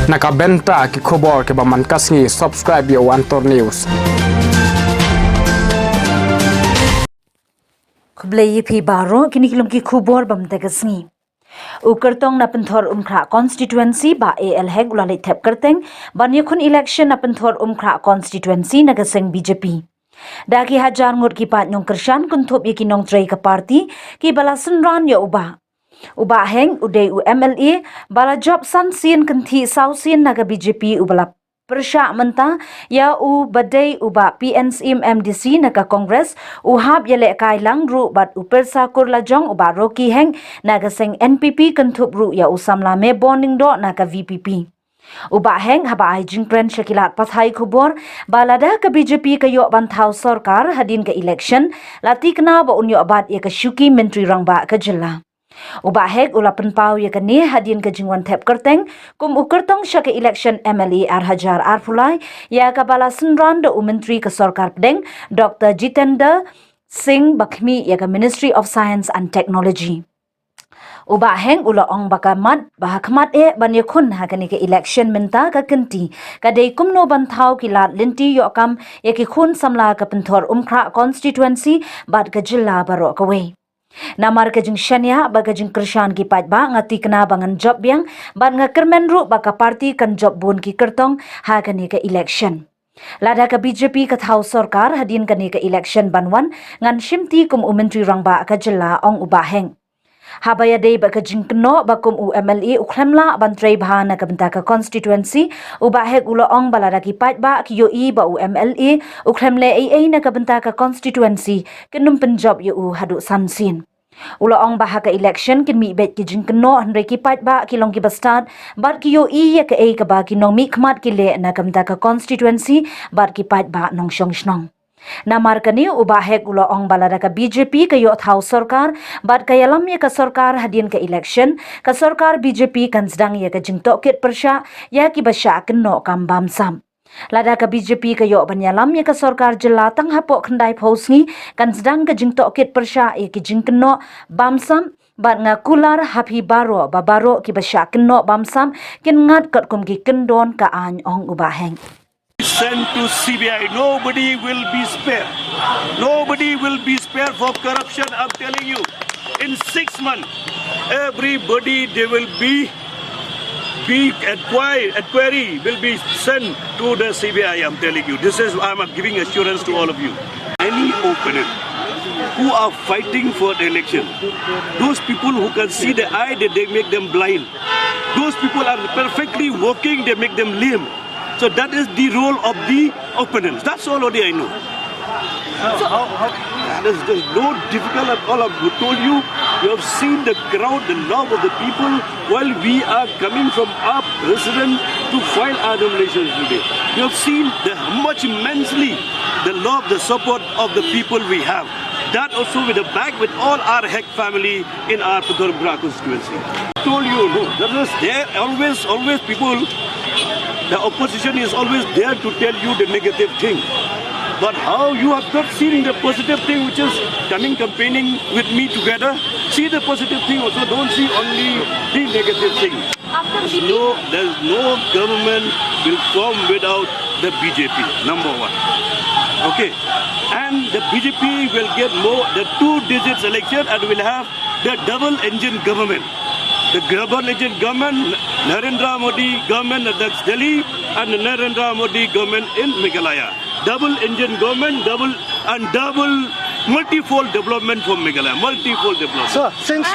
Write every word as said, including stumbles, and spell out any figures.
Na ka bynta ki khubor kiba man ka sngi, subscribe ïa u Antor News. Khublei ïa phi baroh, kine ki long ki khubor ba mynta ka sngi. U kyrtong na Pynthor Umkhrah constituency Bah A L Hek u la leit thep kyrteng ban ïakhun election na Pynthor Umkhrah constituency na ka seng B J P. Da ki hajar ngut ki paid nongkyrshan kynthup ïa ki nongtrei ka party kiba la synran ïa u Bah. U Bah Hek u dei u M L A ba la jop san sien, kynthih saw sien na ka B J P, uba la pyrshah mynta ïa u ba dei u Bah P N Syiem M D C na ka Congress, u hap ïalehkai lang ruh bad u pyrsa kur lajong u Bah Rocky Hek na ka seng N P P, kynthup ruh ïa u samla Mebor Lyngdoh na ka V P P. U Bah Hek haba ai jingkren sha ki lad pathai khubor ba lada ka B J P ka ïoh ban thaw sorkar hadien ka election, la tikna ba un ïoh bat ïa ka shuki Myntri Rangbah ka jylla. U Bah Hek u la pynpaw ïa kane hadien ka jingwan thep kyrteng kum u kyrtong sha ka election M L A ar hajar arphew lai, ïa kaba la synran da u Myntri ka Sorkar Pdeng, Doctor Jitendra Singh Bakhmi, ïa ka Ministry of Science and Technology. U Bah Hek u la ong ba ka mat ba ha khmat eh ban ïakhun ha kane ka election mynta ka kynti ka dei kumno ban thaw ki lad lynti ïoh kam ïa ki khun samla ka Pynthor Umkhrah constituency bad ka jylla baroh kawei. Namar ka jingshaniah bad ka jingkyrshan ki paidbah, nga tikna ba ngan jop biang bad nga kyrmen ruh ba ka party kan jop bun ki kyrtong ha kane ka election. Lada ka B J P ka thaw sorkar hadien kane ka election ban wan, ngan shimti kum u Myntri Rangbah ka jylla, ong u Bah Hek. Haba ïadei bad ka jingkynnoh ba kum u M L A u khlem lah ban trei bha na ka bynta ka constituency, u Bah Hek u la ong ba lada ki paidbah ki ïohi ba u M L A u khlem leh ei ei na ka bynta ka constituency, kin ym pynjop ïa u haduh san sien. U la ong ba ha ka election kin mih beit ki jingkynnoh, hynrei ki paidbah ki long kiba stad bad ki ïohi ïa kaei kaba ki nongmihkhmat ki leh na ka bynta ka constituency bad ki paidbah nongshong shnong. Namar kane u Bah Hek u la ong ba lada ka B J P ka ïoh thaw sorkar bad ka ïalam ïa ka sorkar hadien ka election, ka sorkar B J P kan sdang ïa ka jingtohkit pyrshah ïa kiba shah kynnoh kam bamsap. Lada ka B J P ka ïoh ban ïalam ïa ka sorkar jylla tang hapoh khyndai phew sngi, kan sdang ka jingtohkit pyrshah ïa ki jingkynnoh bamsap, bad nga kular ha phi baroh ba baroh kiba shah kynnoh bamsap kin ngat katkum ki kyndon ka aiñ, ong u Bah Hek. Sent to C B I. Nobody will be spared. Nobody will be spared for corruption. I'm telling you, in six months, everybody, they will be, be inquiry, inquiry will be sent to the C B I. I'm telling you, this is, I'm giving assurance to all of you. Any opponent who are fighting for the election, those people who can see the eye that they make them blind, those people are perfectly working, they make them lame. So that is the role of the opponents. That's all only I know. So how, how, that is, there's no difficult at all. I've told you, you have seen the crowd, the love of the people while we are coming from our residence to file our nominations today. You have seen the, how much immensely the love, the support of the people we have. That also with the back, with all our Hek family in our Pynthor Umkhrah constituency. Told you, no, that is there always, always people, the opposition is always there to tell you the negative thing. But how you have not seen the positive thing which is coming campaigning with me together? See the positive thing also, don't see only the negative thing. After there's B P? No, there's no government will form without the B J P, number one. Okay? And the B J P will get more, the two digits election and will have the double engine government. The double engine government, Narendra Modi government at Delhi and the Narendra Modi government in Meghalaya. Double engine government, double and double multifold development for Meghalaya. Multifold development. Sir, since